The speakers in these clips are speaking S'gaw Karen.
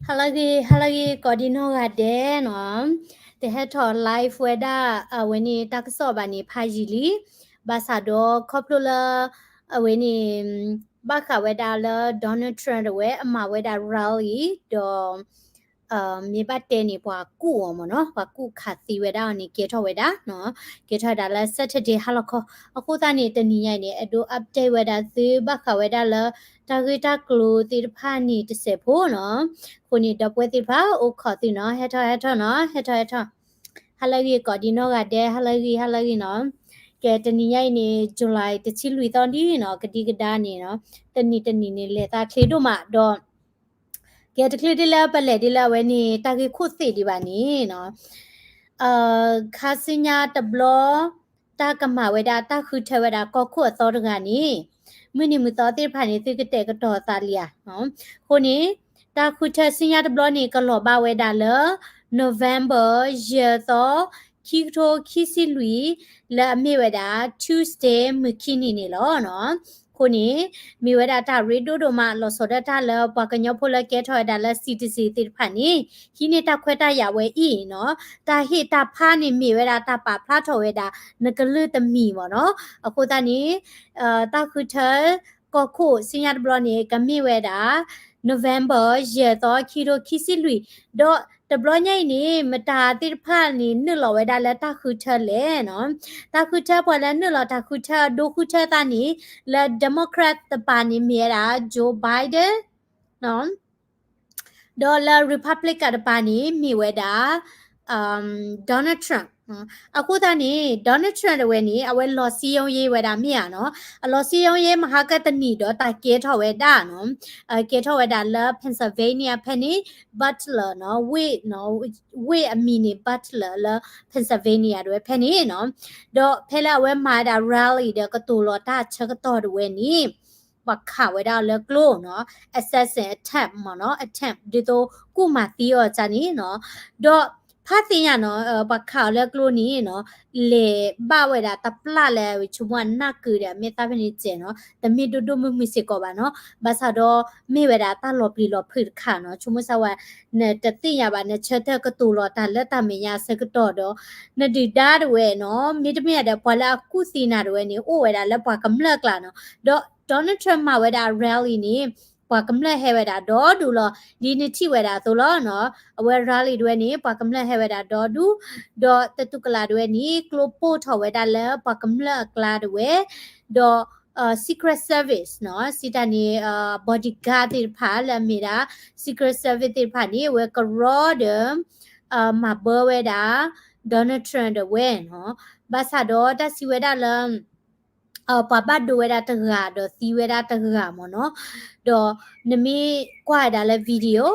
ဟါလၢအဂ့ၤ ဟါလၢအဂ့ၤ ကိးဒံနီၢ်ဂၤဒဲးနီၤ, တဟဲထီၣ် live ဝဲဒၣ် အဝဲန့ၣ်တၢ်ကစီၣ်ဘၣ်န့ၣ် ဖးယံာ်လံ, ဘၣ်ဆၣ်ဒီးခီဖျိလၢ အဝဲန့ၣ် ဘၣ်ဃးဝဲဒၣ်လၢ Donald Trump တဝဲအမၤဝဲဒၣ် rally ဒီး မ့ၢ်ဘၣ်တဲန့ၣ် ပှၤကူၣ်အီၤမ့ၢ်နီၤ, ပှၤကူၣ်ခးသံဝဲဒၣ်အီၤန့ၣ် ကဲထီၣ်ဝဲဒၣ်နီၤ, ကဲထီၣ်ဝဲဒၣ်လၢ Saturday ဟါလီၤခီ, အဃိသတးန့ၣ် တနံၤညါအံၤန့ၣ် အဲၣ်ဒိး update ဝဲဒၣ်သု ဘၣ်ဃးဝဲဒၣ်လၢ တၢ်ဂ့ၢ်တၢ်ကျိၤသ့ၣ်တဖၣ်န့ၣ်တစဲးဖိနီၤ, အဃိန့ၣ် ဒီပုၢ်ဝဲၢ်သ့ၣ်တဖၣ် အိၣ်ခိးသုနီၤ, ဟဲထီၣ်ဟဲထီၣ်နီၤ, ဟဲထီၣ်ဟဲထီၣ်, ဟါလၢအဂ့ၤ ကိးဒံနီၢ်ဂၤဒဲး ဟါလၢအဂ့ၤ ဟါလၢအဂ့ၤနီၤ, ကဲ တနံၤညါအံၤန့ၣ် July တဆံလွံၢ်သီဒ်နီၤ, ကဒံကဒါန့ၣ်နီၤ, တနံၤတနံၤန့ၣ် လဲၤသးချ့ဒိၣ်မးဒီး ကဲ တချုးဒ်လၢပလဲၤဒ်လၢအဝဲန့ၣ် တၢ်ဂ့ၢ်ခိၣ်သ့ၣ်ဒံးဘၣ်န့ၣ်နီၤ, ခါဆူညါတဘျီ တၢ်ကမၤဝဲဒၣ် တၢ်ဃုထၢဝဲဒၣ်ကီၢ်ခိၣ်အသီတဂၤန့ၣ်, မုၢ်နံၤမုၢ်သီသ့ၣ်တဖၣ်န့ၣ် သုကတဲာ်ကတီၤသးလံဧါ. အဃိန့ၣ် တၢ်ဃုထၢဆူညါတဘျီန့ၣ် ကလီၤဘၣ်ဝဲဒၣ်လၢ November ယဲၢ်သီ ခံကထိခံဆံလွံၢ် လၢအမ့ၢ်ဝဲဒၣ် Tuesday မုၢ်ခံနံၤန့ၣ်လီၤနီၤ. အဃိန့ၣ် မ့ၢ်ဝဲဒၣ်တၢ်ရ့ဒိၣ်ဒိၣ်မး လီၤဆီဒၣ်တၢ်လၢပှၤကညီဖိလၢကဲထီၣ်ဝဲဒၣ်လၢ citizen သ့ၣ်တဖၣ်န့ၣ် ဟံးန့ၢ်တၢ်ခွဲးတၢ်ယာ်ဝဲအံၤနီၤ, တၢ်ဟ့ၣ်တၢ်ဖးန့ၣ်မ့ၢ်ဝဲဒၣ်တၢ်ပာ်ဖျါထီၣ်ဝဲဒၣ် နကလုၢ်တမံၤမ့ၢ်နီၤ. အဃိသတးန့ၣ် တၢ်ဃုထၢ ကီၢ်ခိၣ်ဆူညါတဘျီန့ၣ် ကမ့ၢ်ဝဲဒၣ် November ယဲၢ်သီ ခံကထိခံဆံလွံၢ်, ဒီးတဘျီညါအံၤန့ၣ် မတၤသ့ၣ်တဖၣ်န့ၣ် နုာ်လီၤဝဲဒၣ်လၢတၢ်ဃုထၢလဲၣ်နီၤ. တၢ်ဃုထၢ ပှၤလၢနုာ်လီၤတၢ်ဃုထၢ ဒိဃုထၢသးန့ၣ် လၢ Democrat တပၤန့ၣ်မ့ၢ်ဝဲဒၣ် Joe Biden ဒီးလၢ Republican တပၤန့ၣ် မ့ၢ်ဝဲဒၣ် Donald Trump. အဃိသတးန့ၣ် Donald Trump တဝဲန့ၣ် အဝဲလီၤစံယိယ့ဝဲဒၣ်မ့ၢ်ဧါနီၤ, အလီၤစံယိယ့မဟါကတနံၤဒီးတၢ်ကဲထီၣ်ဝဲဒၣ်နီၤ, ကဲထီၣ်ဝဲဒၣ်လၢ Pennsylvania ဖဲန့ၣ် Butler နီၤ, ဝ့ၢ်အမံၤန့ၣ် Butler လၢ Pennsylvania တဝဲဖဲန့ၣ်နီၤ, ဒီးဖဲလၢအဝဲမၤဝဲဒၣ် rally ဒီးကတိၤလီၤတၢ်ဆၢကတီၢ်တဝဲန့ၣ် ပှၤခးဝဲဒၣ်အီၤလၢကျိနီၤ, assassin attempt မ့ၢ်နီၤ, attempt ဒ်သိးကူၣ်မၤသံအီၤကန့ၣ်နီၤ, ဒီးဖါသ့ၣ်ညါနီၤ, ပှၤခးအီၤလၢကျိန့ၣ်နီၤ, လဲၤဘၣ်ဝဲဒၣ်တပျၢ်လၢအဝဲဆိကမိၣ်အနၢ်ကုာ်ဒီး အမ့ၢ်သၣ်ဖဲန့ၣ်စဲးနီၤ, တမ့ၢ်ဒိၣ်ဒိၣ်မုၢ်မုၢ်စ့ၢ်ကီးဘၣ်နီၤ, ဘၣ်ဆၣ်ဒီးမ့ၢ်ဝဲဒၣ်တၢ်လီၤပျံၤလီၤဖုးတခါနီၤ, ဆိကမိၣ်စၢ်ဝဲ နတသ့ၣ်ညါဘၣ် နဆၢထၢၣ်ကတိၤလီၤတၢ်လၢတၢ်မဲာ်ညါအဆၢကတီၢ်ဒီး နဒုၣ်ဒါတဝဲနီၤ, မ့တမ့ၢ်ဒီး ပှၤလၢအကူၣ်သံနၤတဝဲန့ၣ် အိၣ်ဝဲဒၣ်လၢပှၤကမျၢၢ်အကျါနီၤ, ဒီး Donald Trump မၤဝဲဒၣ် rally န့ၣ် ပှၤကမျၢၢ်ဟဲဝဲဒၣ်ဒီဒူၣ်လီၤ, ဒ်နထံၣ်ဝဲဒၣ်အသိးလီၤနီၤ, အဝဲ rally တဝဲန့ၣ် ပှၤကမျၢၢ်ဟဲဝဲဒၣ်ဒီဒူၣ်, ဒီးတတူၢ်ကလာ်တဝဲန့ၣ် ကျိပိၢ်ထီၣ်ဝဲဒၣ်လၢပှၤကမျၢၢ်အကျါတဝဲ, ဒီး Secret Service နီၤ, စံးတၢ်န့ၣ် bodyguard သ့ၣ်တဖၣ်လၢအမ့ၢ်ဒၣ် Secret Service သ့ၣ်တဖၣ်န့ၣ် အဝဲကရီဒီး မၤဘၢဝဲဒၣ် Donald Trump တဝဲနီၤ, ဘၣ်ဆၣ်ဒီးတၢ်စံးဝဲဒၣ်လၢ ပှၤဘၣ်ဒိဝဲဒၣ်တဂၤဒီးသံဝဲဒၣ်တဂၤမ့ၢ်နီၤ, ဒီးနမ့ၢ်ကွၢ်ဝဲဒၣ်လၢ video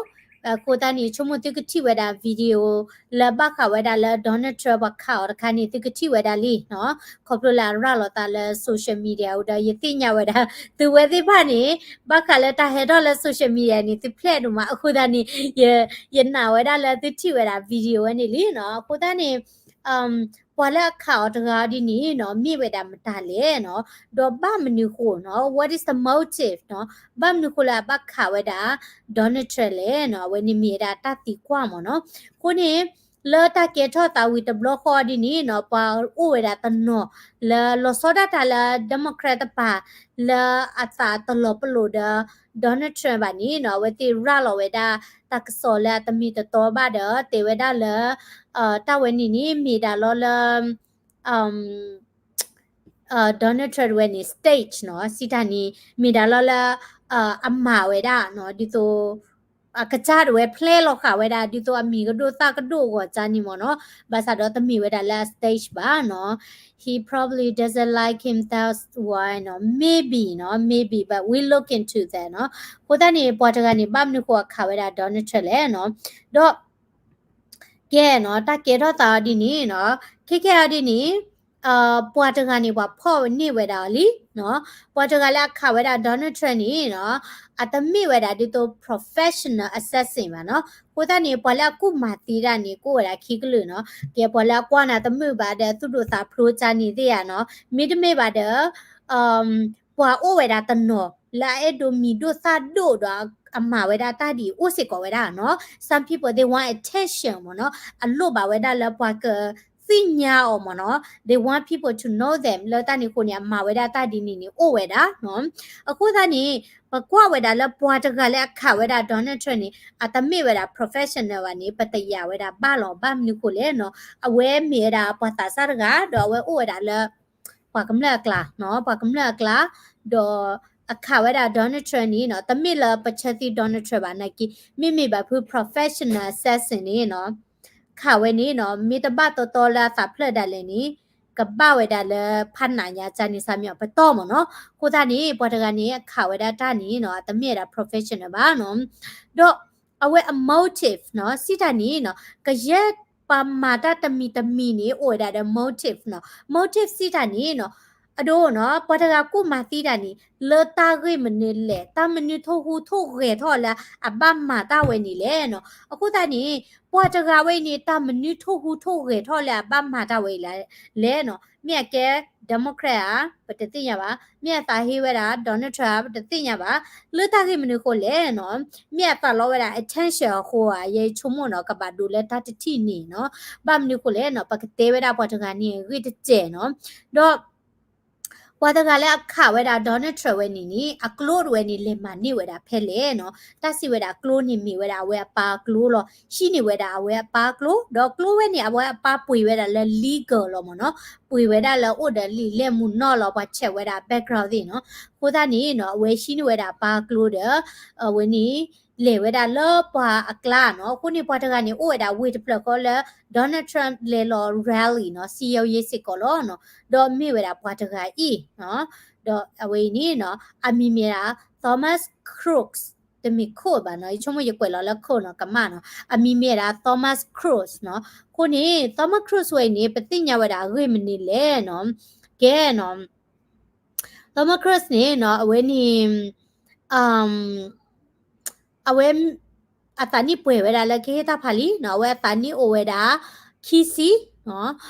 အဃိသတးန့ၣ် ဆိကမိၣ်သုကထံၣ်ဝဲဒၣ် video လၢဘၣ်ဃးဝဲဒၣ်လၢ Donald Trump ပှၤခးအီၤတခါန့ၣ် သုကထံၣ်ဝဲဒၣ်လံနီၤ, ခီဖျိလၢအရၤလီၤသးလၢ social media အူဒီး ယသ့ၣ်ညါဝဲဒၣ် သုဝဲသ့ၣ်တဖၣ်န့ၣ် ဘၣ်ဃးလၢတၢ်ဟဲထီၣ်လၢ social media န့ၣ် သုဖျဲၣ်ဒိၣ်မး အဃိသတးန့ၣ် ယနာ်ဝဲဒၣ်လၢသုထံၣ်ဝဲဒၣ် video ဝဲန့ၣ်လံနီၤ, အဃိသတးန့ၣ် ပှၤလၢအခးအီၤတဂၤဒ်န့ၣ်နီၤ မ့ၢ်ဝဲဒၣ်မတၤလဲၣ်နီၤ, ဒီးဘၣ်မနုၤဃိနီၤ what is the motive နီၤ, ဘၣ်မနုၤဃိလၢအဘၣ်ခးဝဲဒၣ် Donald Trump လဲၣ်နီၤ, အဝဲန့ၣ်မ့ၢ်ဝဲဒၣ်တၢ်သံကွၢ်မ့ၢ်နီၤ, အဃိန့ၣ် လၢတၢ်ကဲထီၣ်သးဝံၤတဘျီဃီဒ်န့ၣ်နီၤ ပှၤအိၣ်ဝဲဒၣ်တနီၤ လၢလီၤဆီဒၣ်တၢ်လၢ Democrat တပၤ လၢအသးတလီၤပလိာ်ဒီး Donald Trump ဘၣ်န့ၣ်နီၤ အဝဲသ့ၣ်ရၤလီၤဝဲဒၣ်တၢ်ကစီၣ်လၢအတမ့ၢ်တတီဘၣ်ဒီး တဲဝဲဒၣ်လၢ တၢ်ဝဲန့ၣ်န့ၣ် မ့ၢ်ဒၣ်လီၤလၢ Donald Trump တဝဲန့ၣ် stage နီၤ, စံးတၢ်န့ၣ် မ့ၢ်ဒၣ်လီၤလၢ အမၤဝဲဒၣ်နီၤ ဒ်သိး အကစၢ်တဝဲ plan လီၤဃာ်ဝဲဒၣ် ဒ်သိးအမံၤကဒိၣ်သၣ်ကဒိၣ်အဂီၢ်ကန့ၣ်မ့ၢ်နီၤ, ဘၣ်ဆၣ်ဒီးတမ့ၢ်ဝဲဒၣ်လၢအ stage ဘၣ်နီၤ, he probably doesn't like him, that's why နီၤ, maybe နီၤ, maybe but we look into that နီၤ, အဃိသတးန့ၣ် ပှၤတဂၤန့ၣ် ဘၣ်မနုၤဃိအခးဝဲဒၣ် Donald Trump လဲၣ်နီၤ, ဒီး ကဲနီၤ တၢ်ကဲထီၣ်သးအီၤဒ်န့ၣ်နီၤ, ခဲကဲအီၤဒ်န့ၣ် ပှၤတဂၤန့ၣ် ပှၤဖီၣ်န့ၢ်ဝဲဒၣ်အီၤလံနီၤ, ပှၤတဂၤလၢအခးဝဲဒၣ် Donald Trump န့ၣ်နီၤ, အတမ့ၢ်ဝဲဒၣ်ဒ်သိး professional assassin ဘၣ်နီၤ, အဃိသတးန့ၣ် ပှၤလၢအကူၣ်မၤသံတၢ်န့ၣ် ကအိၣ်ဝဲဒၣ်ခံကလုာ်နီၤ, ကဲပှၤလၢအကွၢ်နၤတမုာ်ဘၣ်ဒီး သူၣ်ဒိၣ်သးဖျိးကန့ၣ်သ့ၣ်ဧါနီၤ, မ့တမ့ၢ်ဘၣ်ဒီး ပှၤအိၣ်ဝဲဒၣ်တနီၤ လၢအအဲၣ်ဒိးမံၤဒိၣ်သၣ်ဒိၣ်ဒီးအမၤဝဲဒၣ်တၢ်ဒ်အံၤအိၣ်စ့ၢ်ကီးဝဲဒၣ်နီၤ. Some people they want attention မ့ၢ်နီၤ, အလိၣ်ဘၣ်ဝဲဒၣ်လၢပှၤကသ့ၣ်ညါအီၤမ့ၢ်နီၤ, they want people to know them လၢတၢ်န့ၣ်အဃိန့ၣ် အမၤဝဲဒၣ်တၢ်ဒ်န့ၣ်န့ၣ်အိၣ်ဝဲဒၣ်နီၤ. အဃိသတးန့ၣ် ပကွၢ်ဝဲဒၣ်လၢပှၤတဂၤလၢအခးဝဲဒၣ် Donald Trump န့ၣ် အတမ့ၢ်ဝဲဒၣ် professional ဘၣ်န့ၣ် ပတယာ်ဝဲဒၣ်ဘၣ်လီၤ. ဘၣ်မနုၤဃိလဲၣ်နီၤ, အဝဲမ့ၢ်ဝဲဒၣ်ပှၤသးစၢ်တဂၤ ဒီးအဝဲအိၣ်ဝဲဒၣ်လၢ ပှၤကမျၢၢ်အကျါနီၤ, ပှၤကမျၢၢ်အကျါ, ဒီးအခးဝဲဒၣ် Donald Trump န့ၣ်နီၤ, တမ့ၢ်လၢပဆၢသံ Donald Trump ဘၣ်နာ်က့, မ့မ့ၢ်ဘၣ်ဖု professional assassin န့ၣ်နီၤ, ခးဝဲန့ၣ်နီၤ, မ့ၢ်တဘၣ်တီတီလၢအသးဖျၢၣ်ဒၣ်လဲာ်န့ၣ် ကဘၣ်ဝဲဒၣ်လၢဖးနးညါကန့ၣ် စၢ်မံအီၤပတီၢ်မ့ၢ်နီၤ. အဃိသတးန့ၣ် ပှၤတဂၤန့ၣ် အခးဝဲဒၣ်တၢ်န့ၣ်နီၤ, အတမ့ၢ်ဝဲဒၣ် professional ဘၣ်နီၤ. ဒီးအဝဲအ motive နီၤ, စံးတၢ်န့ၣ်နီၤ, ကယဲၢ်ပှၤမၤတၢ်တမံၤတမံၤန့ၣ် အိၣ်ဝဲဒၣ်ဒီး motive နီၤ. Motive စံးတၢ်န့ၣ်နီၤ, အဒိနီၤ, ပှၤတဂၤကူၣ်မၤသံတၢ်န့ၣ် လၢတၢ်ဂ့ၢ်မနုၤလဲၣ်, တၢ်မနုၤထိၣ်ဟူးထိၣ်ဂဲၤထီၣ်လၢအဘၣ်မၤတၢ်ဝဲန့ၣ်လဲၣ်နီၤ. အဃိသတးန့ၣ် ပှၤတဂၤဝဲအံၤန့ၣ် တၢ်မနုၤထိၣ်ဟူးထိၣ်ဂဲၤထီၣ်လၢအဘၣ်မၤတၢ်ဝဲအံၤလဲၣ်နီၤ. မ့ၢ်အကဲ Democrat ဧါ, ပတသ့ၣ်ညါဘၣ်. မ့ၢ်အသးဟ့ဝဲဒၣ် Donald Trump ဧါ, ပတသ့ၣ်ညါဘၣ်. လၢတၢ်ဂ့ၢ်မနုၤအဃိလဲၣ်နီၤ, မ့ၢ်အသးလီဝဲဒၣ် attention အဃိဧါ, ယဆိကမိၣ်နီၤ, ကဘၣ်ဒိးလၢတၢ်တထံၣ်န့ၣ်နီၤ. ဘၣ်မနုၤအဃိလဲၣ်နီၤ, ပကတဲဝဲဒၣ်ပှၤတဂၤန့ၣ်ဂ့ၢ်တစဲးနီၤ. ဒီး ပှၤတဂၤလၢအခးဝဲဒၣ် Donald Trump ဝဲန့ၣ်န့ၣ် အကျိတဝဲန့ၣ် လဲၤမၤန့ၢ်ဝဲဒၣ်ဖဲလဲၣ်နီၤ. တၢ်စံးဝဲဒၣ်အကျိန့ၣ်မ့ၢ်ဝဲဒၣ်အဝဲအပၢ်အကျိလီၤ. ဟံးန့ၢ်ဝဲဒၣ်အဝဲအပၢ်အကျိ, ဒီးကျိဝဲန့ၣ် အဝဲအပၢ်ပှ့ၤဝဲဒၣ်လၢ legal လီၤမ့ၢ်နီၤ. ပှ့ၤဝဲဒၣ်လၢအအိၣ်ဒီးလံာ်လဲၢ်မူနီၢ်လီၤ, ပှၤ check ဝဲဒၣ် background သ့ၣ်နီၤ. အဃိသတးန့ၣ်နီၤ, အဝဲဟံးန့ၢ်ဝဲဒၣ်အပၢ်အကျိဒီး အဝဲန့ၣ် လဲၤဝဲဒၣ်လၢပှၤအကျါနီၤ. အဃိန့ၣ် ပှၤတဂၤန့ၣ် အိၣ်ဝဲဒၣ်ဝ့ၢ်တဖျၢၣ်ဃီလၢ Donald Trump လဲၤလီၤ rally နီၤ, စည်းရုံးရေး စ့ၢ်ကီးလီၤနီၤ. ဒီးမ့ၢ်ဝဲဒၣ်ပှၤတဂၤအံၤနီၤ, ဒီးအဝဲအံၤန့ၣ်နီၤ, အမံၤမ့ၢ်ဒၣ် Thomas Crooks, တမ့ၢ် Cook ဘၣ်နီၤ, ယဆိကမိၣ်ယကွဲးလီၤလၢ Cook နီၤ, ကမၣ်နီၤ. အမံၤမ့ၢ်ဝဲဒၣ် Thomas Crooks နီၤ. အဃိန့ၣ် Thomas Crooks ဝဲအံၤန့ၣ် ပသ့ၣ်ညါဝဲဒၣ်အဂ့ၢ်မနုၤလဲၣ်နီၤ, ကဲနီၤ Thomas Crooks န့ၣ်နီၤ, အဝဲန့ၣ် အဝဲ အသးနံၣ်ပှဲၤဝဲဒၣ်လၢကဟ့ၣ်တၢ်ဖးလံနီၤ, အဝဲအသးနံၣ်အိၣ်ဝဲဒၣ် ခံဆံနီၤ.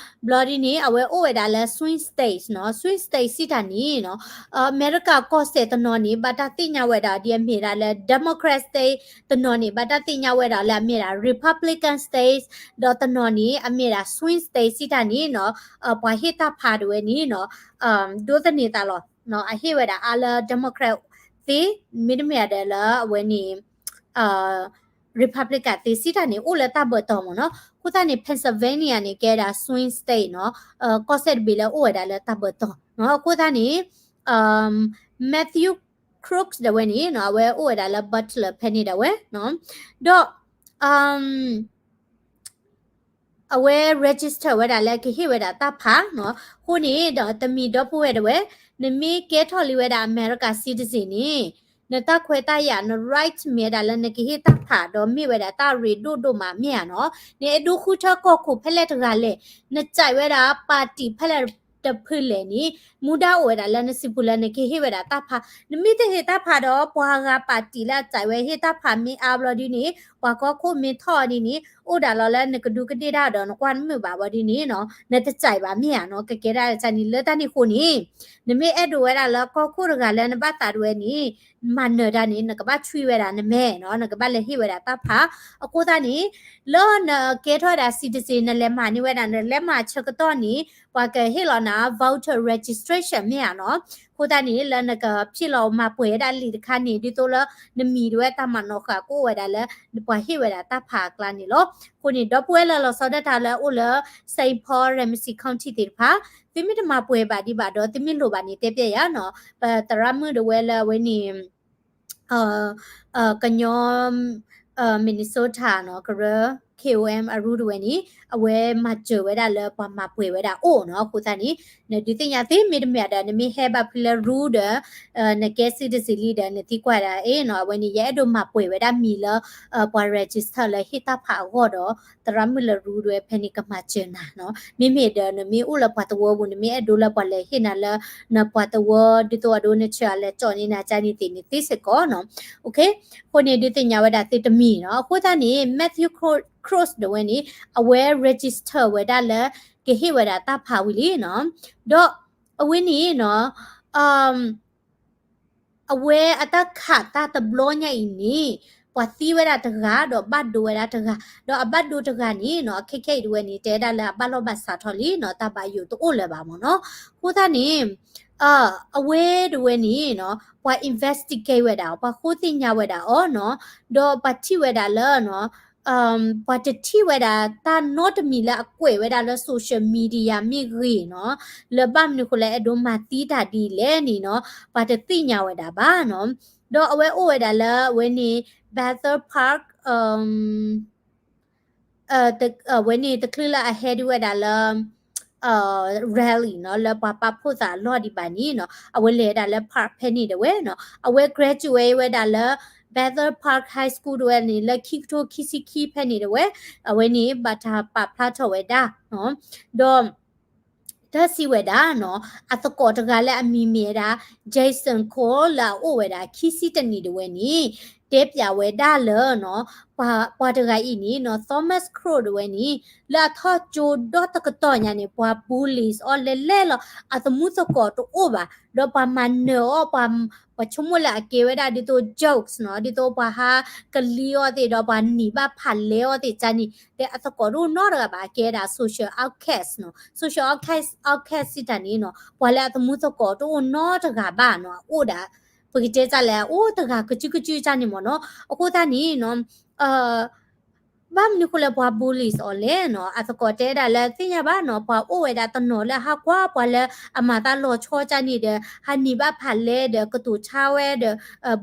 ဘျီဒ်န့ၣ် အဝဲအိၣ်ဝဲဒၣ်လၢ swing states နီၤ. Swing states စံးတၢ်န့ၣ်နီၤ, အမဲရကၤကီၢ်စဲၣ်တနီၤန့ၣ် ဘၣ်တၢ်သ့ၣ်ညါဝဲဒၣ်ဒ်အမ့ၢ်ဒၣ်လၢ Democrat state, တနီၤန့ၣ် ဘၣ်တၢ်သ့ၣ်ညါဝဲဒၣ်လၢအမ့ၢ်ဒၣ် Republican states, ဒီးတနီၤန့ၣ် အမ့ၢ်ဒၣ် swing states စံးတၢ်န့ၣ်နီၤ, ပှၤဟ့ၣ်တၢ်ဖးတဝဲန့ၣ်နီၤ, ဒိးသန့ၤသးလီၤ, အဟ့ၣ်ဝဲဒၣ်အါလၢ Democrat သ့, မ့တမ့ၢ်ဒီးလၢအဝဲန့ၣ် Republican သ့စံးတၢ်န့ၣ် အိၣ်လၢတၢ်ဘၢၣ်တီၢ်မ့ၢ်နီၤ. အဃိသတးန့ၣ် Pennsylvania န့ၣ် ကဲဒၣ် swing state နီၤ, ကီၢ်စဲၣ်တဘ့ၣ်လၢအိၣ်ဝဲဒၣ်လၢတၢ်ဘၢၣ်တီၢ်နီၤ. အဃိသတးန့ၣ် Matthew Crooks ဒၣ်ဝဲန့ၣ်နီၤ, အဝဲအိၣ်ဝဲဒၣ်လၢ Butler ဖဲန့ၣ်ဒၣ်ဝဲနီၤ, ဒီး အဝဲ register ဝဲဒၣ်လၢကဟ့ၣ်ဝဲဒၣ်တၢ်ဖးနီၤ. အဃိန့ၣ်ဒီးတမံၤဒီပုၢ်ဝဲၢ်ဒၣ်ဝဲ, နမ့ၢ်ကဲထီၣ်လံဝဲဒၣ် America citizen န့ၣ်, နတၢ်ခွဲးတၢ်ယာ် န right မ့ၢ်ဝဲဒၣ်လၢနကဟ့ၣ်တၢ်ဖး ဒီးမ့ၢ်ဝဲဒၣ်တၢ်ရ့ဒိၣ်ဒိၣ်မးမ့ၢ်ဧါနီၤ. နအဲၣ်ဒိးဃုထၢကီၢ်ခိၣ်ဖဲလဲၣ်တဂၤလဲၣ်, နစံးဝဲဒၣ် party ဖဲလဲၣ်တဖုလဲၣ်န့ၣ်, မူဒါအိၣ်ဝဲဒၣ်လၢနစုပူၤလၢနကဟ့ၣ်ဝဲဒၣ်တၢ်ဖး. နမ့ၢ်တဟ့ၣ်တၢ်ဖးဒီး ပှၤဂၤ party လၢအစံးဝဲဟ့ၣ်တၢ်ဖးမ့ၢ်အါဘျီဒ်န့ၣ်, ပှၤကီၢ်ခိၣ်မ့ၢ်ထီၣ်ဒ်န့ၣ်, အိၣ်ဒၣ်လီၤလၢနကဒူးကဒ့ၣ်တၢ်ဒီးနကွၢ်နမုာ်ဘၣ်ဘၣ်ဒ်န့ၣ်နီၤ, နတစံးဘၣ်မ့ၢ်ဧါနီၤ. ကကဲဒၣ်တၢ်န့ၣ်လၢတၢ်န့ၣ်အဃိန့ၣ်, နမ့ၢ်အဲၣ်ဒိးဝဲဒၣ်လၢကီၢ်ခိၣ်တဂၤလၢနဘၣ်သးဒၣ်ဝဲန့ၣ်, မၤနၢၤတၢ်န့ၣ် နကဘၣ်ဆွံဝဲဒၣ်နမဲာ်နီၤ, နကဘၣ်လဲၤဟ့ၣ်ဝဲဒၣ်တၢ်ဖး. အဃိသတးန့ၣ်, လၢနကဲထီၣ်ဝဲဒၣ် citizen နလဲၤမၤန့ၢ်ဝဲဒၣ် နလဲၤမၤဆၢကတီၢ်န့ၣ်, ပှၤကဟ့ၣ်လီၤနၤ voter registration မ့ၢ်ဧါနီၤ. အဃိသတးန့ၣ် လၢနကဖံးလီၤမၤပှဲၤဝဲဒၣ်လံာ်တခါန့ၣ်, ဒ်သိးလၢနမံၤဒၣ်ဝဲတၢ်မၤနီၣ်ဃာ်ကအိၣ်ဝဲဒၣ်လၢ ပှၤဟ့ၣ်ဝဲဒၣ်တၢ်ဖးအကျါန့ၣ်လီၤ. အဃိန့ၣ် ဒီပုၢ်ဝဲၢ်လၢလီၤဆီဒၣ်တၢ်လၢအအိၣ်လၢ Saint Paul Ramsey County သ့ၣ်တဖၣ်, သုမ့ၢ်တမၤပှဲၤဘၣ်ဒံးဘၣ်ဒီး သုမ့ၢ်လိၣ်ဘၣ်န့ၣ် တဲပျဲယၤနီၤ. ပသရၣ်မုၣ်ဒၣ်ဝဲလၢအဝဲန့ၣ် ကညီ Minnesota နီၤ, ကရၢ K O M အရူဒၣ်ဝဲန့ၣ်, အဝဲမၤစၢၤဝဲဒၣ်လၢပှၤမၤပှဲၤဝဲဒၣ်အိၣ်နီၤ. အဃိသတးန့ၣ်, နဒုးသ့ၣ်ညါသ့ မ့တမ့ၢ်ဒီး နမ့ၢ်ဟဲဘၣ်ဖဲလၢရူဒီး နကဲ citizen လံဒီး နသံကွၢ်ဒၣ်အံၤနီၤ, အဝဲန့ၣ် ယအဲၣ်ဒိးမၤပှဲၤဝဲဒၣ်မံၤလၢ ပှၤ register လၢဟ့ၣ်တၢ်ဖးအဂီၢ်ဒီး သရၣ်မုၣ်လၢရူဒၣ်ဝဲဖဲန့ၣ်ကမၤစၢၤနၤနီၤ. မ့မ့ၢ်ဒီး နမ့ၢ်အိၣ်လၢပှၤသဝီပူၤ နမ့ၢ်အဲၣ်ဒိးလၢပှၤလဲၤဟ့ၣ်နၤလၢ နပှၤသဝီ ဒ်သိးအဒိ နဆၢအလဲၤကၠီၣ်န့ၢ်နၤကန့ၣ်သ့ၣ်န့ၣ်သ့စ့ၢ်ကီးနီၤ. အဃိန့ၣ် ဒုးသ့ၣ်ညါဝဲဒၣ်သုတမံၤနီၤ. အဃိသတးန့ၣ် Matthew Cro-, Crooks ဒၣ်ဝဲန့ၣ် အဝဲ register ဝဲဒၣ်လၢ ကဟ့ၣ်ဝဲဒၣ်တၢ်ဖးဝံၤလံနီၤ. ဒီးအဝဲန့ၣ်နီၤ, အဝဲအတၢ်ခးတၢ်တဘျီညါအံၤန့ၣ် ပှၤသံဝဲဒၣ်တဂၤ ဒီးဘၣ်ဒိဝဲဒၣ်တဂၤ, ဒီးအဘၣ်ဒိတဂၤန့ၣ်နီၤ ခဲခဲအံၤတဝဲန့ၣ် တဲဒၣ်လၢအဘၣ်လိာ်ဘၣ်စးထီၣ်လံနီၤ တၢ်ဘၣ်ယိၣ်တအိၣ်လၢၤဘၣ်မ့ၢ်နီၤ. အဃိသတးန့ၣ် အဝဲတဝဲန့ၣ်နီၤ ပှၤ investigate ဝဲဒၣ်အီၤ ပှၤဃိသ့ၣ်ညါဝဲဒၣ်အီၤနီၤ, ဒီးပှၤထံၣ်ဝဲဒၣ်လၢနီၤ ပှၤတထံၣ်ဝဲဒၣ်တၢ်နီတမံၤလၢအကွဲးဝဲဒၣ်လၢ social media မ့ၢ်ဂ့ၤနီၤ, လၢဘၣ်မနုၤဃိလၢအဲၣ်ဒိးမၤသံတၢ်ဒ်လဲၣ်န့ၣ်နီၤ ပှၤတသ့ၣ်ညါဝဲဒၣ်ဘၣ်နီၤ. ဒီးအဝဲအိၣ်ဝဲဒၣ်လၢအဝဲန့ၣ် Bethel Park အဝဲန့ၣ်တချုးလၢအဟဲဒုးဝဲဒၣ်လၢ rally နီၤ လၢပှၤပာ်ဖှိၣ်သးအလီၢ်ဒံးဘၣ်န့ၣ်နီၤ အဝဲလဲၤဝဲဒၣ်လၢ park ဖဲန့ၣ်တဝဲနီၤ အဝဲ graduate ဝဲဒၣ်လၢ Bethel Park High School တဝဲန့ၣ် လၢခံကထိခံဆံခံဖဲန့ၣ်တဝဲ အဝဲန့ၣ်ဘၣ်တၢ်ပာ်ဖျါထီၣ်ဝဲဒၣ် ဒီး တၢ်စံးဝဲဒၣ်နီၤ အသကိးတဂၤလၢအမံၤမ့ၢ်ဝဲဒၣ် Jason Cole လၢအအိၣ်ဝဲဒၣ်ခံဆံတနံၣ်တဝဲန့ၣ် တဲပၠးဝဲဒၣ်လၢနီၤ ပှၤတဂၤအံၤန့ၣ်နီၤ Thomas Crow တဝဲန့ၣ် လၢအထီၣ်ကၠိဒီတကတီၢ်ညါန့ၣ် ပှၤ bullies အီၤလဲၤလဲၤလီၤ အသမူသကိးတအိၣ်ဘၣ် ဒီးပှၤမၤနၢၤအီၤ ပှၤဆိကမိၣ်လၢအကဲဝဲဒၣ်ဒ်သိး jokes နီၤ ဒ်သိးပှၤဟးကလံၤအီၤသ့ၣ်ဒီး ပှၤနံၤဘၣ်ဖးလဲအီၤသ့ၣ်ကန့ၣ် ဒီးအသကိးတအိၣ်နီတဂၤဘၣ် အကဲဒၣ် social outcast နီၤ social outcast စံးတၢ်န့ၣ်နီၤ ပှၤလၢအသမူသကိးတအိၣ်နီတဂၤဘၣ်နီၤ အအိၣ်ဒၣ် ပကတဲတၢ်လဲၣ် အိၣ်တဂၤကစုကစုကန့ၣ်မ့ၢ်နီၤ အဃိသတးန့ၣ်နီၤ ဘၣ်မနုၤဃိလၢပှၤ bullies အီၤလဲၣ်နီၤ အသကိးတဲဒၣ်လၢသ့ၣ်ညါဘၣ်နီၤ ပှၤအိၣ်ဝဲဒၣ်တနီၤလၢဟးကွၢ်ပှၤလၢအမၤတၢ်လီၤဆီကန့ၣ်ဒီး ဟးနံၤဘၣ်ဖးလဲဒီး ကတိၤဆါဝဲဒီး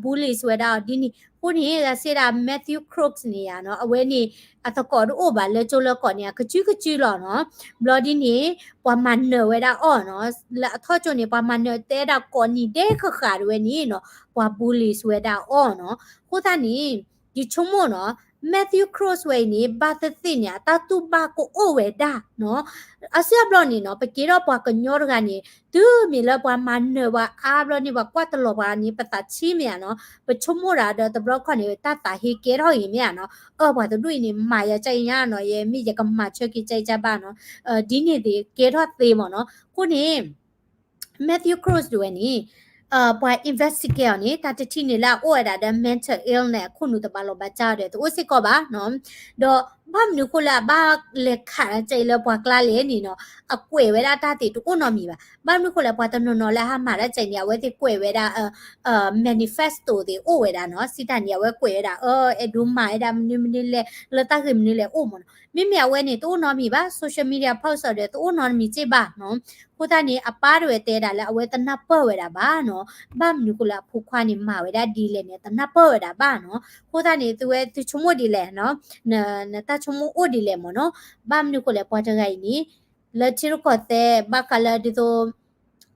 bullies ဝဲဒၣ်အီၤဒ်န့ၣ် အဃိန့ၣ် စံးဒၣ် Matthew Crooks န့ၣ်ယါနီၤ အဝဲန့ၣ် အသကိးတအိၣ်ဘၣ်လၢကၠိလၢကိးန့ၣ် အကစုကစုလီၤနီၤ ဘျီဒ်န့ၣ် ပှၤမၤနၢၤဝဲဒၣ်အီၤနီၤ လၢအထီၣ်ကၠိန့ၣ် ပှၤမၤနၢၤတဲဒၣ်ကိးနံၤဒဲးဃၣ်ဃၣ်တဝဲန့ၣ်နီၤ ပှၤ bullies ဝဲဒၣ်အီၤနီၤ အဃိသတးန့ၣ် ယဆိကမိၣ်နီၤ Matthew Crooks ဝဲအံၤန့ၣ် ဘၣ်သ့ၣ်သ့ၣ်န့ၣ် အတၢ်တူၢ်ဘၣ်ကအိၣ်ဝဲဒၣ်နီၤ အစုအဘျီန့ၣ်နီၤ ပကဲထီၣ်ပှၤကညီတဂၤန့ၣ် တုၤမ့ၢ်လၢပှၤမၤနၢၤပှၤအါဘျီန့ၣ် ပှၤကွၢ်တလီၤပှၤန့ၣ် ပသးဆံးမ့ၢ်ဧါနီၤ ပဆိကမိၣ်ဒၣ်ဒီးတဘျီခီန့ၣ် တၢ်သးဟ့ကဲထီၣ်ဂ့ၤမ့ၢ်ဧါနီၤ အၢ ပှၤတဒူၣ်အံၤန့ၣ် မၤယၤကၢ်အံၤညါနီၤ ယမ့ၢ်ယကမၤဆၢက့ၤကၢ်အံၤကၢ်ဘၣ်နီၤ ဒ်န့ၣ်သ့ၣ်ကဲထီၣ်သ့မ့ၢ်နီၤ အဃိန့ၣ် Matthew Crooks တဝဲန့ၣ် ပှၤ investigate အီၤန့ၣ် တၢ်တထံၣ်န့ၣ်လၢအအိၣ်ဝဲဒၣ်ဒီး mental illness အခိၣ်နူာ်တဘၣ်လီၤဘၣ်စးဒီး တအိၣ်စ့ၢ်ကီးဘၣ်နီၤ ဒီးဘၣ်မနုၤဃိလၢအဘၣ်လဲၤခးတၢ်ကဲအံၤလၢပှၤကျါလဲၣ်န့ၣ်နီၤ အကွဲးဝဲဒၣ်တၢ်သ့ၣ်တအိၣ်နီတမံၤဘၣ် ဘၣ်မနုၤဃိလၢပှၤတနီၤနီၤလၢဟးမၤတၢ်ကဲအံၤန့ၣ် အဝဲသ့ၣ်ကွဲးဝဲဒၣ် manifesto သ့ၣ်အိၣ်ဝဲဒၣ်နီၤ စံးတၢ်န့ၣ် အဝဲကွဲးဝဲဒၣ် အၢ အဲၣ်ဒိးမၤဝဲဒၣ်မနုၤမနုၤလဲၣ် လၢတၢ်ဂ့ၢ်မနုၤလဲၣ်အိၣ်မ့ၢ်နီၤ မ့မ့ၢ်အဝဲန့ၣ် တအိၣ်နီတမံၤဘၣ် social media post အီၤဒီး တအိၣ်နီတမံၤစ့ၢ်ဘၣ်နီၤ အဃိသတးန့ၣ် အပၢ်တဝဲတဲဒၣ်လၢအဝဲတနၢ်ပၢၢ်ဝဲဒၣ်ဘၣ်နီၤ ဘၣ်မနုၤဃိလၢအဖိခွါန့ၣ် မၤဝဲဒၣ်ဒ်လဲၣ်န့ၣ် တနၢ်ပၢၢ်ဝဲဒၣ်ဘၣ်နီၤ အဃိသတးန့ၣ် သုဝဲသုဆိကမိၣ်ဒ်လဲၣ်နီၤ နတၢ်ဆိကမိၣ်အိၣ်ဒ်လဲၣ်မ့ၢ်နီၤ ဘၣ်မနုၤဃိလဲၣ် ပှၤတဂၤအံၤန့ၣ် လၢထံရူၢ်ကီၢ်သဲး ဘၣ်ဃးလၢဒ်သိး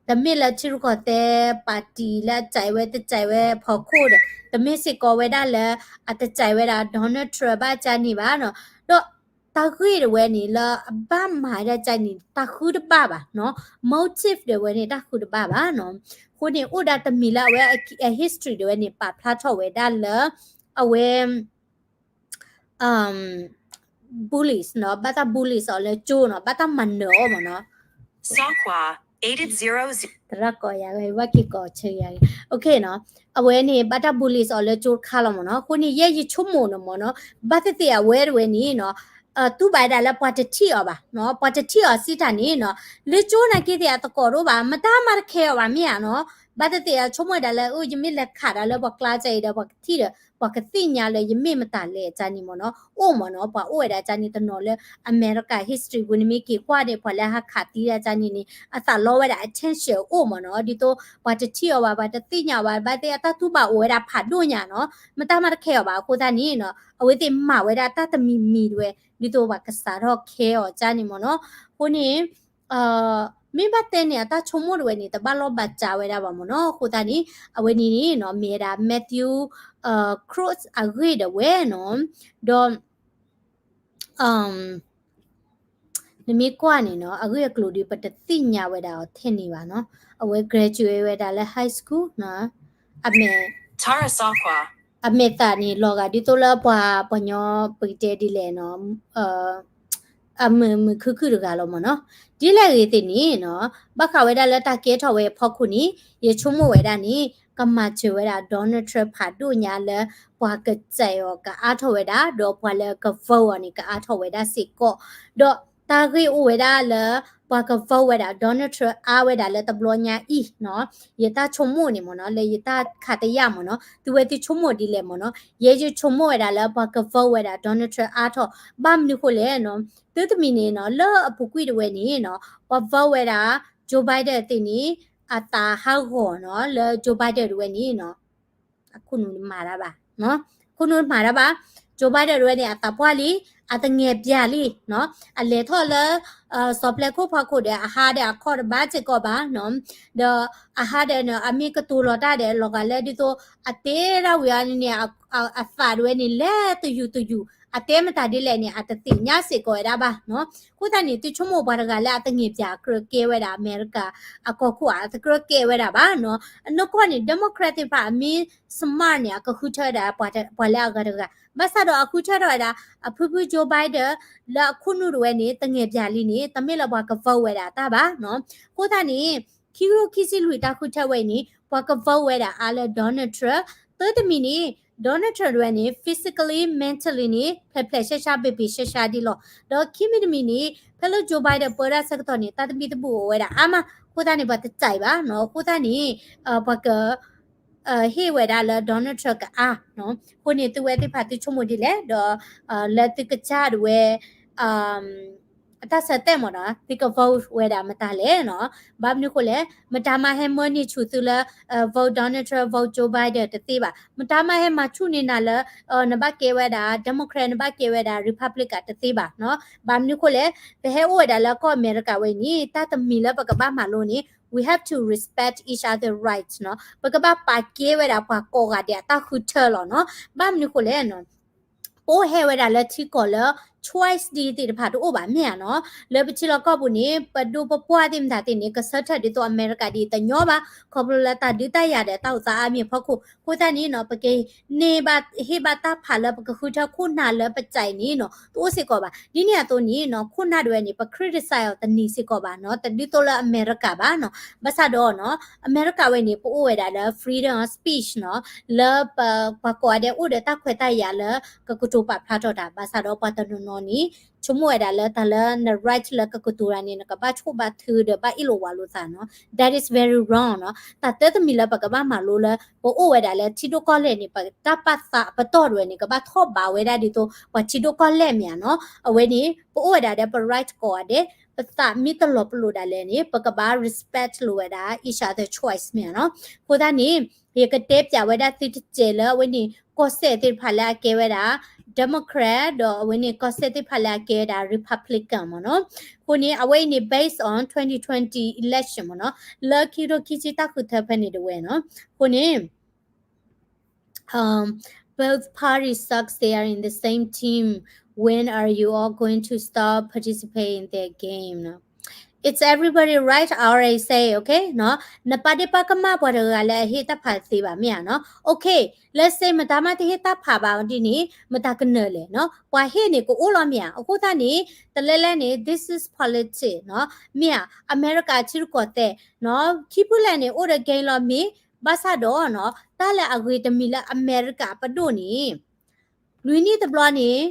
တမ့ၢ်လၢထံရူၢ်ကီၢ်သဲး party လၢအစဲးဝဲတစဲးဝဲဖီခိၣ်ဒီး တမ့ၢ်စ့ၢ်ကီးဝဲဒၣ်လၢ အတစဲးဝဲဒၣ် Donald Trump ဘၣ်ကန့ၣ်ဘၣ်နီၤ ဒီးတၢ်ဂ့ၢ်တဝဲန့ၣ် လၢအဘၣ်မၤဒၣ်ကန့ၣ် တၢ်ဃုတဘၣ်ဘၣ်နီၤ motive တဝဲန့ၣ် တၢ်ဃုတဘၣ်ဘၣ်နီၤ အဃိန့ၣ် အိၣ်ဒၣ်တမံၤလၢအဝဲ history တဝဲန့ၣ် ပာ်ဖျါထီၣ်ဝဲဒၣ်လၢ အဝဲ bullies နီၤ ဘၣ်တၢ် bullies အီၤလၢကၠိနီၤ ဘၣ်တၢ်မၤနၢၤအီၤမ့ၢ်နီၤ သရၣ်ကိးယၤ ဘၣ်က့ၤကိးဆၢယၤ OK နီၤ အဝဲန့ၣ် ဘၣ်တၢ် bullies အီၤလၢကၠိတခါလီၤမ့ၢ်နီၤ အဃိန့ၣ် ယဲယဆိကမိၣ်န့ၣ်မ့ၢ်နီၤ ဘၣ်သ့ၣ်သ့ၣ်အဝဲတဝဲန့ၣ်နီၤ တူၢ်ဘၣ်ဝဲဒၣ်လၢပှၤတထံၣ်အီၤဘၣ်နီၤ ပှၤတထံၣ်အီၤစံးတၢ်န့ၣ်နီၤ လၢကၠိနာ်က့သ့ၣ်အသကိးတအိၣ်ဘၣ် မတၤမၤတခဲအီၤဘၣ်မ့ၢ်ဧါနီၤ ဘၣ်သ့ၣ်သ့ၣ်အဆိကမိၣ်ဝဲဒၣ်လၢ အိၣ် ယမ့ၢ်လဲၤခးတၢ်လၢပှၤကျါကဲအံၤဒီး ပှၤကထံၣ်ဒီး ပှၤကသ့ၣ်ညါလၢယမ့ၢ်မတၤလဲၣ်ကန့ၣ်မ့ၢ်နီၤ အိၣ်မ့ၢ်နီၤ ပှၤအိၣ်ဝဲဒၣ်ကန့ၣ်တနီၤလၢ America history ပူၤန့ၣ်မ့ၢ်က့ၤကွၢ်န့ၣ် ပှၤလၢဟးခးသံဒၣ်ကန့ၣ်န့ၣ် အသးလီဝဲဒၣ် attention အိၣ်မ့ၢ်နီၤ ဒ်သိး ပှၤတထံၣ်အီၤဘၣ် ပှၤတသ့ၣ်ညါအီၤဘၣ် ဘၣ်သ့ၣ်အတၢ်တူၢ်ဘၣ်အိၣ်ဝဲဒၣ်ဖးဒိၣ်ညါနီၤ မတၤမၤတခဲအီၤဘၣ် အဃိသတးန့ၣ်နီၤ အဝဲသ့ၣ်မၤဝဲဒၣ်တၢ်တမံၤမံၤတဝဲ ဒ်သိးပှၤကစးထီၣ်ခဲအီၤကန့ၣ်မ့ၢ်နီၤ အဃိန့ၣ် မ့ၢ်ဘၣ်တဲန့ၣ် အတၢ်ဆိကမိၣ်တဝဲန့ၣ် တဘၣ်လီၢ်ဘၣ်စးဝဲဒၣ်ဘၣ်မ့ၢ်နီၤ အဃိသတးန့ၣ် အဝဲန့ၣ်န့ၣ်နီၤ မ့ၢ်ဝဲဒၣ် Matthew Crooks အဂ့ၢ်ဒၣ်ဝဲနီၤ ဒီး နမ့ၢ်ကွၢ်န့ၣ်နီၤ အဂ့ၢ်အကျိၤဒီး ပတသ့ၣ်ညါဝဲဒၣ်အီၤထဲန့ၣ်ဘၣ်နီၤ အဝဲ graduate ဝဲဒၣ်လၢ high school နီၤ အမဲာ် အမဲာ်သးန့ၣ် လီၤဂာ်ဒ်သိးလၢပှၤ ပှၤညီ ပကတဲဒ်လဲၣ်နီၤ အမုာ်မုာ်ခုၣ်ခုၣ်တဂၤလီၤမ့ၢ်နီၤ ဒ်လဲၣ်ဂ့ၤသ့ၣ်န့ၣ်နီၤ ဘၣ်ဃးဝဲဒၣ်လၢတၢ်ကဲထီၣ်ဝဲအဖီခိၣ်န့ၣ် ယဆိကမိၣ်ဝဲဒၣ်န့ၣ် ကမၤစၢၤဝဲဒၣ် Donald Trump ဖးဒိၣ်ညါလၢ ပှၤကစဲးအီၤကအါထီၣ်ဝဲဒၣ် ဒီးပှၤလၢက vote အီၤန့ၣ် ကအါထီၣ်ဝဲဒၣ်စ့ၢ်ကီး, ဒီးတၢ်ဂ့ၢ်အိၣ်ဝဲဒၣ်လၢ ပှၤက vote ဝဲဒၣ် Donald Trump အါဝဲဒၣ်လၢတဘျီညါအံၤနီၤ, ယတၢ်ဆိကမိၣ်န့ၣ်မ့ၢ်နီၤ လၢယတၢ်ခးတယာ်မ့ၢ်နီၤ သုဝဲသုဆိကမိၣ်ဒ်လဲၣ်မ့ၢ်နီၤ, ယဲယဆိကမိၣ်ဝဲဒၣ်လၢပှၤက vote ဝဲဒၣ် Donald Trump အါထီၣ်, ဘၣ်မနုၤဃိလဲၣ်နီၤ, သုတမံၤန့ၣ်နီၤ လၢအပူၤကွံာ်တဝဲန့ၣ်နီၤ ပှၤ vote ဝဲဒၣ် Joe Biden သ့ၣ်န့ၣ် အသးဟးဂီၤနီၤ လၢ Joe Biden တဝဲန့ၣ်နီၤ အခိၣ်နူာ်မၤတၢ်ဘၣ်, အခိၣ်နူာ်မၤတၢ်ဘၣ်, Joe Biden တဝဲန့ၣ် အသးပှၢ်လံ, အတငဲၤပၠးလံနီၤ, အလဲၤထီၣ်လၢ စီၤပျဲခိၣ်ဖီခိၣ်ဒီး အဟါဒီးအခီၣ်တဘၣ်စ့ၢ်ကီးဘၣ်နီၤ, ဒီးအဟါဒီးနီၤ အမ့ၢ်ကတိၤလီၤတၢ်ဒီး လီၤဂာ်လၢဒ်သိး အတဲဒၣ်ဝံၤအီၤန့ၣ် အသးတဝဲန့ၣ် လဲၤတယူၤတယူၤ, အတဲမတၤဒ်လဲၣ်န့ၣ် အတသ့ၣ်ညါစ့ၢ်ကီးဝဲဒၣ်ဘၣ်နီၤ, အဃိသတးန့ၣ် သုဆိကမိၣ်ပှၤတဂၤလၢအတငဲၤပၠးအကြၢးကဲဝဲဒၣ် အမဲရကၤ အကီၢ်ခိၣ်ဧါ, အတကြၢးကဲဝဲဒၣ်ဘၣ်နီၤ, အနီၢ်ကီၢ်န့ၣ် Democrat သ့ၣ်တဖၣ်အမ့ၢ် smart န့ၣ် အကဃုထၢဒၣ် ပှၤလၢအဂၤတဂၤ, ဘၣ်ဆၣ်ဒီးအဃုထၢထီၣ်ဝဲဒၣ် အဖုဖု Joe Biden လၢအခိၣ်နူာ်တဝဲန့ၣ် တငဲၤပၠးလံန့ၣ် တမ့ၢ်လၢပှၤက vote ဝဲဒၣ်တၢ်ဘၣ်နီၤ, အဃိသတးန့ၣ် ခံကထိခံဆံလွံၢ်တၢ်ဃုထၢဝဲအံၤန့ၣ် ပှၤက vote ဝဲဒၣ်အါလၢ Donald Trump, သၢတမံၤန့ၣ် Donald Trump တဝဲန့ၣ် physically, mentally န့ၣ် ဖျဲးဖျဲးရှါရှါ ဘ့ၣ်ဘ့ၣ်ရှါရှါဒ်လီၤ, ဒီးခံမံၤတမံၤန့ၣ် ဖဲလၢ Joe Biden ပၢတၢ်ဆၢကတီၢ်န့ၣ် တၢ်သဘံၣ်သဘုၣ်အိၣ်ဝဲဒၣ်အါမး, အဃိသတးန့ၣ် ပှၤတစဲးဘၣ်နီၤ, အဃိသတးန့ၣ် ပှၤက ဟ့ၣ်ဝဲဒၣ်လၢ Donald Trump ကအါနီၤ, အဃိန့ၣ် သုဝဲသ့ၣ်တဖၣ်သုဆိကမိၣ်ဒ်လဲၣ်, ဒီး လၢသုကစၢ်တဝဲ အတၢ်ဆၢတဲာ်မ့ၢ်နီၤ သုက vote ဝဲဒၣ်မတၤလဲၣ်နီၤ, ဘၣ်မနုၤဃိလဲၣ်, မတၤမးဟဲမၢန့ၢ်ဆူၣ်သုလၢ vote Donald Trump, vote Joe Biden တသ့ဘၣ်, မတၤမးဟဲမၤဆူၣ်န့ၢ်နၤလၢ နဘၣ်ကဲဝဲဒၣ် Democrat, နဘၣ်ကဲဝဲဒၣ် Republican တသ့ဘၣ်နီၤ, ဘၣ်မနုၤဃိလဲၣ်, ပဟဲအိၣ်ဝဲဒၣ်လၢကီၢ်အမဲရကၤဝဲအံၤန့ၣ် တၢ်တမံၤလၢပကဘၣ်မၤလိန့ၣ် we have to respect each other rights နီၤ, ပကဘၣ်ပာ်ကဲဝဲဒၣ်ပှၤကိးဂၤဒဲးအတၢ်ဃုထၢလီၤနီၤ, ဘၣ်မနုၤဃိလဲၣ် ပအိၣ်ဟဲဝဲဒၣ်လၢထံကီၢ်လၢ choice ဒ်သ့ၣ်တဖၣ်တအိၣ်ဘၣ်မ့ၢ်ဧါနီၤ, လၢပထံလီၢ်ကီၢ်ပူၤန့ၣ် ပဒိၣ်ပပှၢ်သ့ၣ်မတၤသ့ၣ်န့ၣ် ကဆၢထၢၣ်ဒ်သိးအမဲရကၤဒ်အံၤတညီဘၣ်, ခီဖျိလၢတၢ်ဒုးတၢ်ယၤဒီးတၢ်အိၣ်သးအါမံၤအဖီခိၣ်, အဃိသတးန့ၣ်နီၤ ပကန့ၢ်ဘၣ် ဟ့ၣ်ဘၣ်တၢ်ဖးလၢပကဃုထၢခိၣ်နၢ်လၢပစဲးန့ၣ်နီၤ တအိၣ်စ့ၢ်ကီးဘၣ်, ဒ်န့ၣ်အသိးန့ၣ်နီၤ ခိၣ်နၢ်တဝဲန့ၣ် ပ criticize အီၤတနံၤစ့ၢ်ကီးဘၣ်နီၤ, တဒ်သိးလၢအမဲရကၤဘၣ်နီၤ, ဘၣ်ဆၣ်ဒီးနီၤ အမဲရကၤဝဲန့ၣ် ပအိၣ်ဝဲဒၣ်လၢ freedom of speech နီၤ, လၢပ ပှၤကိးဂၤဒဲးအိၣ်ဒီးတၢ်ခွဲးတၢ်ယာ်လၢ ကကတိၤပာ်ဖျါထီၣ်တၢ်, ဘၣ်ဆၣ်ဒီးပှၤတနီၤနီၤန့ၣ် ဆိကမိၣ်ဝဲဒၣ်လၢတၢ်လၢန right လၢကကတိၤတၢ်န့ၣ် နကဘၣ်ဆိၣ်ဘၣ်ထုဒီးဘၣ်အ့ၣ်လိာ်ဝးလိာ်သးနီၤ, that is very wrong နီၤ, တၢ်သၢတမံၤလၢပကဘၣ်မၤလိလၢ ပအိၣ်ဝဲဒၣ်လၢထံဒိၣ်ကီၢ်လဲၢ်န့ၣ် ပတၢ်ပာ်သးပတီၢ်တဝဲန့ၣ် ကဘၣ်ထီၣ်ဘးဝဲဒၣ်ဒ်သိး ပှၤထံဒိၣ်ကီၢ်လဲၢ်မ့ၢ်ဧါနီၤ, အဝဲန့ၣ် ပအိၣ်ဝဲဒၣ်ဒီးပ right ကိးဂၤဒဲး, ပသးမ့ၢ်တလီၤပလိာ်ဒၣ်လဲာ်န့ၣ် ပကဘၣ် respect လိာ်ဝဲဒၣ် each other choice မ့ၢ်ဧါနီၤ, အဃိသတးန့ၣ် ယကတဲပၠးဝဲဒၣ်သုတစဲးလၢအဝဲန့ၣ် ကီၢ်စဲၣ်သ့ၣ်တဖၣ်လၢအကဲဝဲဒၣ် Democrat ဒီးအဝဲန့ၣ် ကီၢ်စဲၣ်သ့ၣ်တဖၣ်လၢအကဲဝဲဒၣ် Republican မ့ၢ်နီၤ, အဃိန့ၣ် အဝဲအံၤန့ၣ် based on twenty twenty election မ့ၢ်နီၤ, လၢခံကထိခံဆံတၢ်ဃုထၢဖဲန့ၣ်တဝဲနီၤ, အဃိန့ၣ် um, both parties sucks they are in the same team. When are you all going to stop participating in their game? It's everybody right, I already say, okay? နီၤ, နပာ်ဒ့ၣ်ပာ်ကမၣ်ပှၤတဂၤလၢအဟ့ၣ်တၢ်ဖးတသ့ဘၣ်မ့ၢ်ဧါနီၤ, okay, လၢစ့မတၤမးတဟ့ၣ်တၢ်ဖးဘၣ်အီၤဒ်န့ၣ် မတၤကနၢၤလဲၣ်နီၤ, ပှၤဟ့ၣ်န့ၣ်ကအိၣ်လီၤမ့ၢ်ဧါ, အဃိသတးန့ၣ် တလဲလဲန့ၣ် this is politics နီၤ, မ့ၢ်ဧါ, အမဲရကၤထံရူၢ်ကီၢ်သဲးနီၤ, ခံဖုလဲၣ်န့ၣ် အိၣ်ဒီး game လီၤမ့ၢ် ဘၣ်ဆၣ်ဒီးနီၤ တၢ်လၢအဂ့ၤတမံၤလၢအမဲရကၤပဒိၣ်န့ၣ် လွံၢ်နံၣ်တဘျီန့ၣ်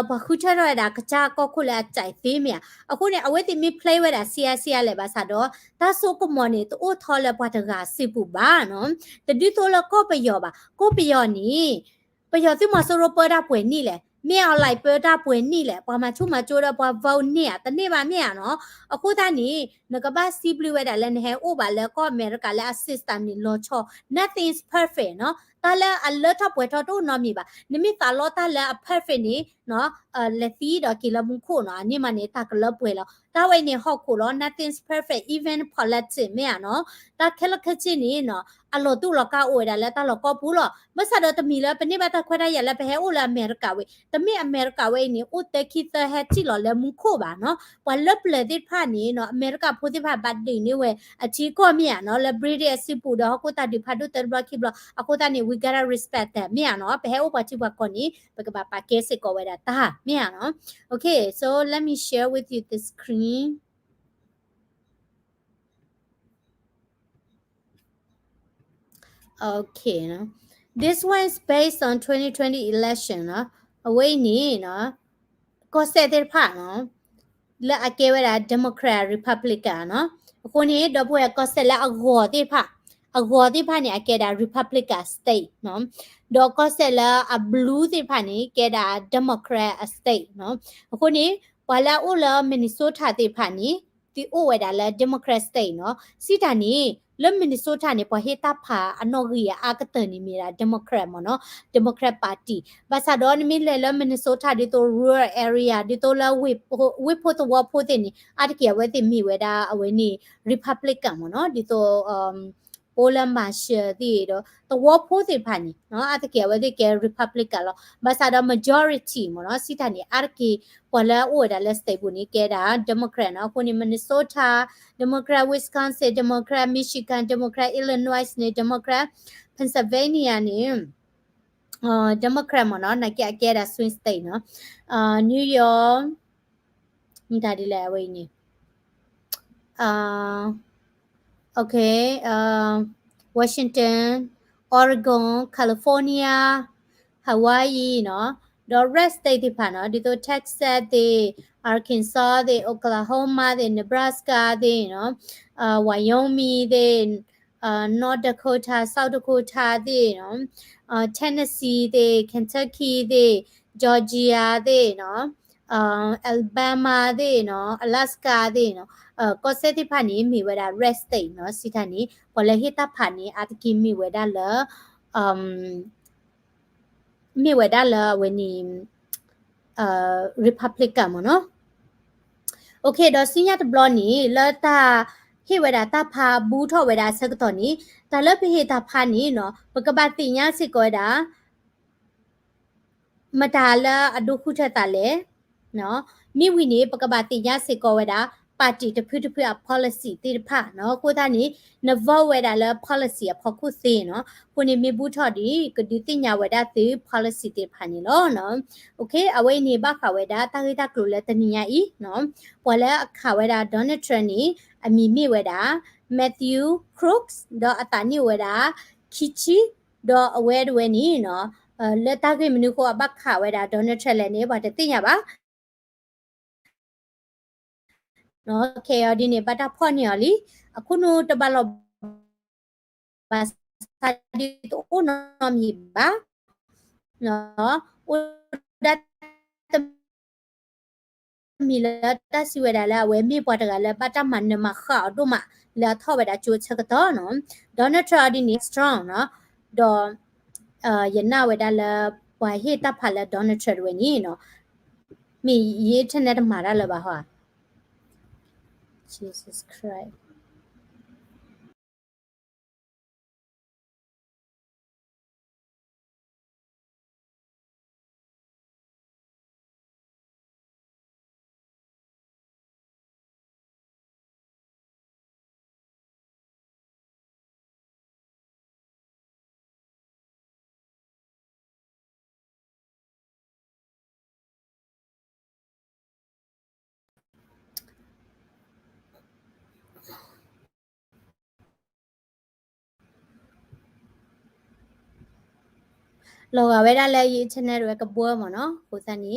ပှၤဃုထၢထီၣ်ဝဲဒၣ်ကစၢ်ကီၢ်ခိၣ်လၢအစဲးသ့မ့ၢ်ဧါ, အဃိန့ၣ် အဝဲသ့ၣ်မ့ၢ် play ဝဲဒၣ် စံးအါစံးအါလဲၣ်ဘၣ်ဆၣ်ဒီး တၢ်စိကမီၤန့ၣ် တအိၣ်ထီလၢပှၤတဂၤစုပူၤဘၣ်နီၤ, တဒ်သိးလၢကီၢ်ပယီၤဘၣ်, ကီၢ်ပယီၤန့ၣ် ပယီၤသုးမီၤစိရိၤပၢတၢ်ပှဲၤနံၣ်လဲၣ်, မ့ၢ်အီၤလဲၣ်ပၢတၢ်ပှဲၤနံၣ်လဲၣ်, ပှၤမၤဆူၣ်မၤကၠိဒီးပှၤ vote န့ၢ်ဧါ, တန့ၢ်ဘၣ်မ့ၢ်ဧါနီၤ, အဃိသတးန့ၣ် နကဘၣ်စံးဘျုးဝဲဒၣ်လၢနဟဲအိၣ်ဘၣ်လၢကီၢ်အမဲရကၤလၢအ system န့ၣ်လီၤဆီ, nothing is perfect နီၤ, တၢ်လၢအလၢထီၣ်ပှဲၤထီၣ်တအိၣ်နီတမံၤဘၣ်, နမ့ၢ်သးလီတၢ်လၢအ perfect န့ၣ် လဲၤသံဒီးက့ၤလၢမူခိၣ်နီၤ, အန့ၣ်မးန့ၣ် တၢ်ကလၢပှဲၤလီၤ, တၢ်ဝဲအံၤန့ၣ်ဟီၣ်ခိၣ်လီၤ, nothing is perfect, even politics မ့ၢ်ဧါနီၤ, တၢ်ခဲလၢာ်ခဲဆ့န့ၣ်နီၤ အလီၤတူၢ်လီၤကာ်အိၣ်ဝဲဒၣ်လၢတၢ်လီၢ်ကီၢ်ပူၤလီၤ, ဘၣ်ဆၣ်ဒီးတမံၤလၢပန့ၢ်ဘၣ်တၢ်ခွဲးတၢ်ယာ်လၢပဟဲအိၣ်လၢအမဲရကၤဝဲ, တမ့ၢ်အမဲရကၤဝဲအံၤန့ၣ် အိၣ်သၢခံသၢဟဲထံၣ်လီၤလၢမူခိၣ်ဘၣ်နီၤ, ပှၤလၢပျၢၤသ့ၣ်တဖၣ်န့ၣ်နီၤ အမဲရကၤဖိသ့ၣ်တဖၣ်ဘၣ်ဒုးန့ၢ်ဝဲအထံကီၢ်မ့ၢ်ဧါနီၤ, လၢ British အစုပူၤဒီးဟီၣ်ခိၣ်တၢ်ဒုးဖးဒိၣ်သၢတဘျီခံဘျီ, အဃိသတးန့ၣ် we gotta respect them မ့ၢ်ဧါနီၤ, ပဟဲအိၣ်ပှၤထံပှၤကီၢ်န့ၣ် ပကဘၣ်ပာ်ကဲစ့ၢ်ကီးဝဲဒၣ်တၢ်မ့ၢ်ဧါနီၤ, okay, so let me share with you the screen. Okay, this one is based on twenty twenty election နီၤ. အဝဲအံၤန့ၣ်နီၤ ကီၢ်စဲၣ်သ့ၣ်တဖၣ်နီၤ လၢအကဲဝဲဒၣ် Democrat Republican နီၤ. အဃိန့ၣ် ဒီပုၢ်ဝဲၢ် ကီၢ်စဲၣ်လၢအဂီၤသ့ၣ်တဖၣ်, အဂီၤသ့ၣ်တဖၣ်န့ၣ် အကဲဒၣ် Republican state နီၤ. ဒီးကီၢ်စဲၣ်လၢအ blue သ့ၣ်တဖၣ်န့ၣ် ကဲဒၣ် Democrat state နီၤ. အဃိန့ၣ် ပှၤလၢအအိၣ်လၢ Minnesota သ့ၣ်တဖၣ်န့ၣ် သုအိၣ်ဝဲဒၣ်လၢ Democrat state နီၤ. စံးတၢ်န့ၣ် လၢ Minnesota န့ၣ် ပှၤဟ့ၣ်တၢ်ဖးအနီၣ်ဂံၢ်အါကတၢၢ်န့ၣ်မ့ၢ်ဒၣ် Democrat မ့ၢ်နီၤ, Democrat Party. ဘၣ်ဆၣ်ဒီးနမ့ၢ်လဲၤလၢ Minnesota ဒ်သိး rural area ဒ်သိးလၢ ဝ့ၢ်ဖိသဝီဖိသ့ၣ်န့ၣ် အါတက့ၢ်အဝဲသ့ၣ်မ့ၢ်ဝဲဒၣ်အဝဲန့ၣ် Republican မ့ၢ်နီၤ, ဒ်သိး ပအိၣ်လၢ Marshall သ့ၣ်ဒီး သဝီဖိသ့ၣ်တဖၣ်န့ၣ် အါတက့ၢ်အဝဲသ့ၣ်ကဲ Republican လီၤ. ဘၣ်ဆၣ်ဒီး majority မ့ၢ်နီၤ, စံးတၢ်န့ၣ် အါတက့ၢ် ပှၤလၢအအိၣ်ဝဲဒၣ်လၢ state ပူၤန့ၣ် ကဲဒၣ် Democrat နီၤ. အဃိန့ၣ် Minnesota Democrat, Wisconsin Democrat, Michigan Democrat, Illinois န့ၣ် Democrat, Pennsylvania န့ၣ် Democrat မ့ၢ်နီၤ, နာ်က့အကဲဒၣ် swing state နီၤ. New York မတၤဒ်လဲၣ်အဝဲအံၤန့ၣ် okay, Washington, Oregon, California, Hawaii နီၤ. ဒီး red state သ့ၣ်တဖၣ်နီၤ, ဒ်သိး Texas သ့ၣ်, Arkansas သ့ၣ်, Oklahoma သ့ၣ်, Nebraska သ့ၣ်နီၤ, Wyoming သ့ၣ်, North Dakota, South Dakota သ့ၣ်နီၤ, Tennessee သ့ၣ်, Kentucky သ့ၣ်, Georgia သ့ၣ်နီၤ, Alabama သ့ၣ်နီၤ, Alaska သ့ၣ်နီၤ, ကီၢ်စဲၣ်သ့ၣ်တဖၣ်န့ၣ် မ့ၢ်ဝဲဒၣ် red state နီၤ, စံးတၢ်န့ၣ် ပှၤလၢဟ့ၣ်တၢ်ဖးန့ၣ် အါတက့ၢ်မ့ၢ်ဝဲဒၣ်လၢ မ့ၢ်ဝဲဒၣ်လၢအဝဲန့ၣ် Republican မ့ၢ်နီၤ. Okay, ဒီးဆူညါတဘျီန့ၣ် လၢတၢ်ဟ့ၣ်ဝဲဒၣ်တၢ်ဖးဘူးထီၣ်ဝဲဒၣ်အဆၢကတီၢ်န့ၣ် တၢ်လၢပဟ့ၣ်တၢ်ဖးန့ၣ်နီၤ ပကဘၣ်သ့ၣ်ညါစ့ၢ်ကီးဝဲဒၣ် မတၤလၢအဒိဃုထၢသးလဲၣ်. မ့ၢ်ဝံၤန့ၣ် ပကဘၣ်သ့ၣ်ညါစ့ၢ်ကီးဝဲဒၣ် party တဖုတဖုအ policy သ့ၣ်တဖၣ်နီၤ. အဃိသတးန့ၣ် န vote ဝဲဒၣ်လၢ policy အဖီခိၣ်သ့နီၤ. အဃိန့ၣ်မ့ၢ်ဘူးထီၣ်ဒီး ကဒုးသ့ၣ်ညါဝဲဒၣ်သု policy သ့ၣ်တဖၣ်န့ၣ်လီၤ. Okay, အဝဲအံၤန့ၣ် ဘၣ်ဃးဝဲဒၣ်တၢ်ဂ့ၢ်တၢ်ကျိၤလၢတနံၤညါအံၤနီၤ. ပှၤလၢအခးဝဲဒၣ် Donald Trump န့ၣ် အမံၤမ့ၢ်ဝဲဒၣ် Matthew Crooks ဒီးအသးန့ၢ်ဝဲဒၣ် ခံဆံ, ဒီးအဝဲတဝဲန့ၣ်နီၤ လၢတၢ်ဂ့ၢ်မနုၤအဃိအဘၣ်ခးဝဲဒၣ် Donald Trump လဲၣ်န့ၣ် ပှၤတသ့ၣ်ညါဘၣ်. ခဲအံၤဒ်န့ၣ် ဘၣ်တၢ်ဖီၣ်န့ၢ်အီၤလံ. အခိၣ်နူာ်တဘၣ်လီၤ ဘၣ်ဆၣ်ဒ်တအိၣ်နီတမံၤဘၣ်. အိၣ်ဒၣ်တမံၤလၢတၢ်စံးဝဲဒၣ်လၢအဝဲမ့ၢ်ပှၤတဂၤလၢဘၣ်တၢ်မၤနၢၤမၤဃၣ်အီၤဒိၣ်မး လၢအထီၣ်ဝဲဒၣ်ကၠိအဆၢကတီၢ်နီၤ. Donald Trump အီၤဒ်န့ၣ် strong နီၤ, ဒီး ယနာ်ဝဲဒၣ်လၢ ပှၤဟ့ၣ်တၢ်ဖးလၢ Donald Trump တဝဲန့ၣ်နီၤ, မ့ၢ်ယ internet တမၤတၢ်လၢၤဘၣ်ဟီ. Jesus Christ. လီၤဂာ်ဝဲဒၣ်လၢယ internet ဝဲကဘှၢမ့ၢ်နီၤ, အဃိသတးန့ၣ်